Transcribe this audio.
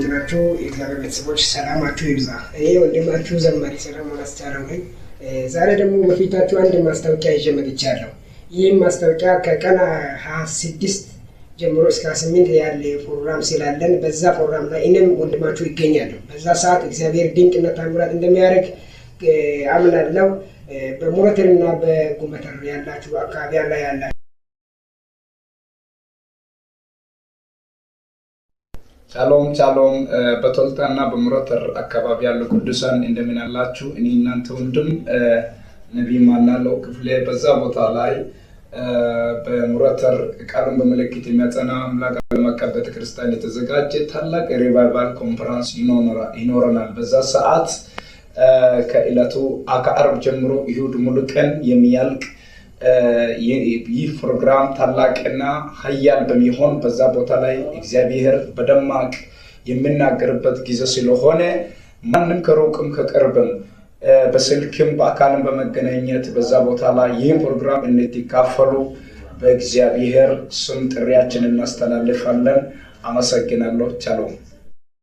የተወደዳችሁ የእግዚአብሔር ቤተሰቦች ሰላማችሁ ይብዛ። እኔ ወንድማችሁ ዘማሪ ሰለሞን አስቻለው ነኝ። ዛሬ ደግሞ በፊታችሁ አንድ ማስታወቂያ ይዤ መጥቻለሁ። ይህም ማስታወቂያ ከቀን 26 ጀምሮ እስከ 28 ያለ ፕሮግራም ስላለን በዛ ፕሮግራም ላይ እኔም ወንድማችሁ ይገኛለሁ። በዛ ሰዓት እግዚአብሔር ድንቅና ታምራት እንደሚያደርግ አምናለሁ። በሙረትርና በጉመተር ያላችሁ አካባቢ ላይ ያላችሁ ሻሎም ሻሎም። በቶልታና በሙረተር አካባቢ ያሉ ቅዱሳን እንደምን አላችሁ? እኔ እናንተ ወንድም ነቢይ ማናለው ክፍሌ በዛ ቦታ ላይ በሙረተር ቃሉን በምልክት የሚያጸና አምላክ ዓለም አቀፍ ቤተክርስቲያን የተዘጋጀ ታላቅ የ revival conference ይኖረናል። በዛ ሰዓት ከዕለቱ ከዓርብ ጀምሮ እሁድ ሙሉ ቀን የሚያልቅ ይህ ፕሮግራም ታላቅና ኃያል በሚሆን በዛ ቦታ ላይ እግዚአብሔር በደማቅ የሚናገርበት ጊዜ ስለሆነ ማንም ከሩቅም ከቅርብም በስልክም በአካልም በመገናኘት በዛ ቦታ ላይ ይህን ፕሮግራም እንድትካፈሉ በእግዚአብሔር ስም ጥሪያችንን እናስተላልፋለን። አመሰግናለሁ። ቻሎም።